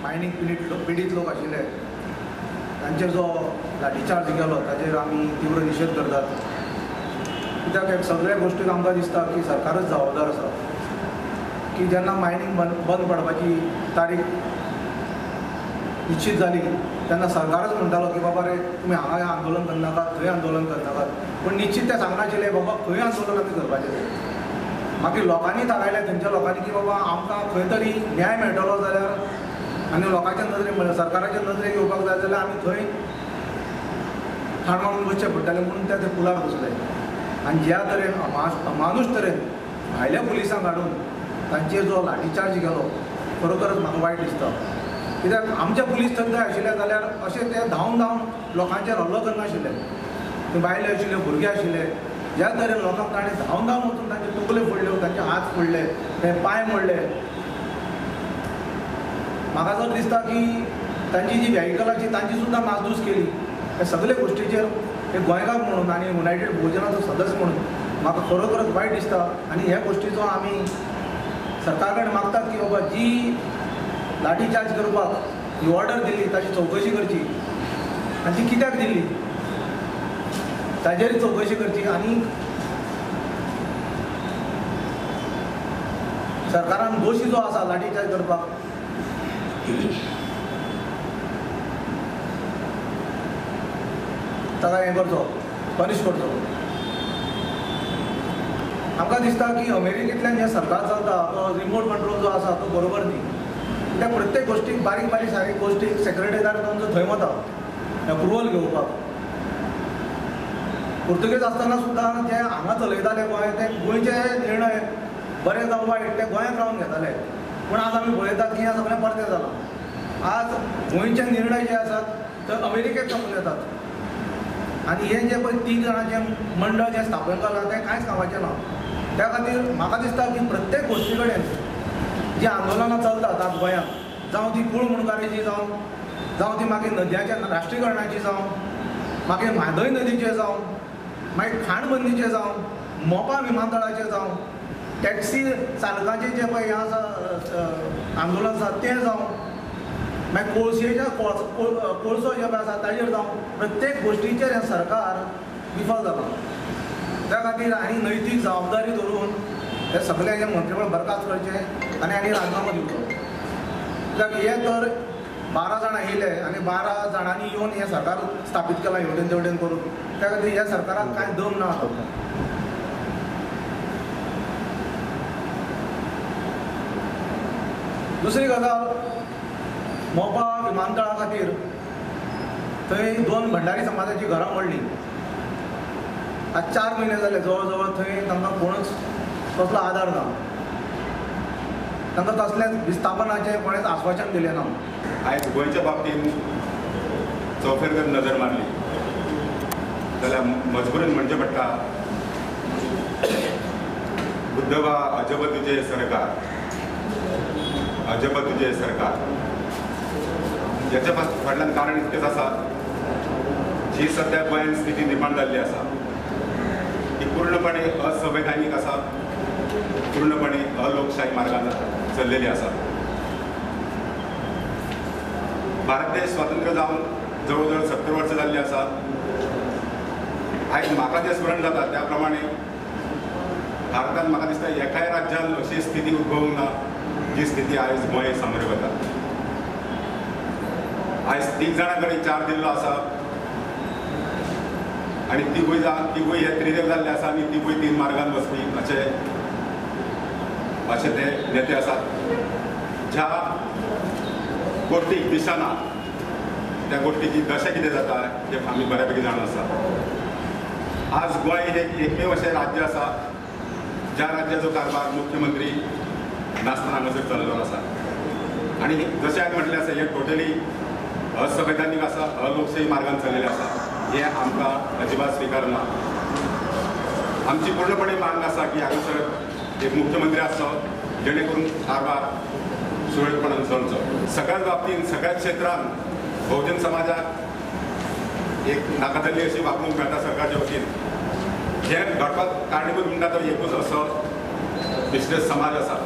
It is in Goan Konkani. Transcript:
मायनींग पिडीत लोक आशिल्ले तांचेर जो लाठीचार्ज केलो ताचेर आमी तीव्र निशेध करतात. कित्याक सगळ्या गोश्टीक आमकां दिसता की सरकारच जबाबदार आसा की जेन्ना मायनींग बंद पडपाची तारीख निश्चित जाली तेन्ना सरकारच म्हणटालो की बाबा रे तुमी हांगा आंदोलन करनाकात, थंय आंदोलन करनाकात, पूण निश्चित तें सांगनाशिल्लें बाबा खंय आंदोलन आमी करपाचें. मागीर लोकांनी थारायलें थंयच्या लोकांनी की बाबा आमकां खंय तरी न्याय मेळटलो जाल्यार आनी लोकांच्या नदरेक म्हणल्यार सरकाराच्या नदरेक येवपाक जाय जाल्यार आमी थंय ठाण मारून बसचें पडटलें म्हणून ते पुलार बसले. आनी ज्या तरेन अमानुश तरेन भायल्या पुलिसांक हाडून तांचेर जो लाठीचार्ज केलो खरोखरच म्हाका वायट दिसता. कित्याक आमचे पुलीस थंय आशिल्ले जाल्यार अशें ते धांवन धांवन लोकांचेर हल्लो करनाशिल्ले. ते बायले आशिल्ल्यो, भुरगे आशिल्ले, ज्या तरेन लोकांक ताणें धांवन धांवन वचून तांचे तकल्यो फोडल्यो, तांचे हात फोडले, ते पांय मोडले. म्हाका जर दिसता की तांची जी व्हेकलाची तांची सुद्दां नासधूस केली. ह्या सगळे गोश्टीचेर एक गोंयकार म्हणून आनी युनायटेड बहुजनाचो सदस्य म्हणून म्हाका खरोखरच वायट दिसता. आनी ह्या गोश्टीचो आमी सरकार कडेन मागतात की बाबा जी लाठीचार्ज करपाक ही ऑर्डर दिली ताची चवकशी करची आनी ती कित्याक दिली ताचेर चवकशी करची आनी सरकारान दोशी जो आसा लाठीचार्ज करपाक ताका हें करचो, पनिश करचो. आमकां दिसता की अमेरिकेंतल्यान जें सरकार चलता तो रिमोट कंट्रोल जो आसा तो बरोबर न्ही. कित्याक प्रत्येक गोश्टीक बारीक बारीक सारकी गोश्टीक सेक्रेटरीदार तांचो थंय वता एप्रुवल घेवपाक. पुर्तुगेज आसतना सुद्दां जे हांगा चलयताले गोंय ते गोंयचे निर्णय बरे जावं वायट ते गोंयांत रावन घेताले. पूण आज आमी पळयतात की हें सगळें परतें जालां. आज गोंयचे निर्णय जे आसात ते अमेरिकेक साकून येतात आनी हें जें पळय 3 जाणांचें मंडळ जें स्थापन केलां तें कांयच कामाचें ना. त्या खातीर म्हाका दिसता की प्रत्येक गोश्टी कडेन जी आंदोलनां चलतात आज गोंयांत, जावं ती कूळ मुणकारीची जावं, जावं ती मागीर नद्यांच्या राष्ट्रीयकरणाची जावं, मागीर म्हादय नदीचें जावं, मागीर खाणबंदीचें जावं, मोपा विमानतळाचें जावं, टॅक्सी चालकाचें जें पळय हें आसा आंदोलन आसा तें जावं, मागीर कोळशेच्या कोळसो जे पळय आसा ताजेर जावं, प्रत्येक गोश्टीचेर हें सरकार विफल जालां. त्या खातीर आनी नैतीक जबाबदारी धरून हे सगळे हें मंत्रीमंडळ बरखास्त करचें आनी आनी राजिनामो दिवचो. कित्याक हे तर 12 जाणां येयले आनी 12 जाणांनी येवन हें सरकार स्थापीत केलां हेवटेन तेवटेन करून. त्या खातीर ह्या सरकाराक कांय दम ना आतां. दुसरी गजाल, मोपा विमानतळा खातीर थंय 2 भंडारी समाजाची घरां मोडलीं. आज 4 म्हयने जाले जवळ जवळ थंय तांकां कोणूच कसलो आदार ना, तांकां कसलेंच विस्थापनाचें कोणेंच आस्वासन दिलें ना. आयज गोंयच्या बाबतींत चौफेर जर नजर मारली जाल्यार मजबुरीन म्हणचें पडटा, बुद्धवा अजब तुजें सरकार, अजब तुजें सरकार. हाच्या फाटल्यान कारण इतकेंच आसा, जी सद्या गोंयांत स्थिती निर्माण जाल्ली आसा ती पूर्णपणे असंवैधानीक आसा, पूर्णपणे अलोकशाही मार्गान चल्लेली आसा. भारत देश स्वातंत्र्य जावन जवळ जवळ 70 वर्सां जाल्ली आसा. आयज म्हाका जें स्मरण जाता त्या प्रमाणे भारतांत म्हाका दिसता एकाय राज्यान अशी स्थिती उद्भवूंक ना जी स्थिती आयज गोंय सामोरे वता. आयज 3 जाणां कडेन चार दिल्लो आसा आनी तिगूय हे त्रिदेव जाल्ले आसा आनी तिगूय 3 मार्गान वचपी अशे अशे ते नेते आसात. ज्या गोश्टीक दिशा ना त्या गोश्टीची दशा कितें जाता हें आमी बऱ्या पैकी जाणून आसा. आज गोंय हें एकमेव अशें राज्य आसा ज्या राज्याचो कारभार मुख्यमंत्री नासतना हांगासर चल्लो आसा. आनी जशें हांवें म्हटलें आसा हें टोटली असंवैधानीक आसा, अलोकशाही मार्गान चल्लेलें आसा. हें आमकां अजिबात स्विकारना. आमची पूर्णपणे मागणी आसा की हांगासर एक मुख्यमंत्री आसचो जेणे करून कारभार सुरळीतपणान चलचो. सगळ्याच बाबतींत सगळ्याच क्षेत्रांत बहुजन समाजाक एक नाका जाल्ली अशी वागणूक मेळटा सरकारच्या वतीन. हें घडपाक कारणीभूत म्हणटा तो एकूच असो बिजनेस समाज आसा.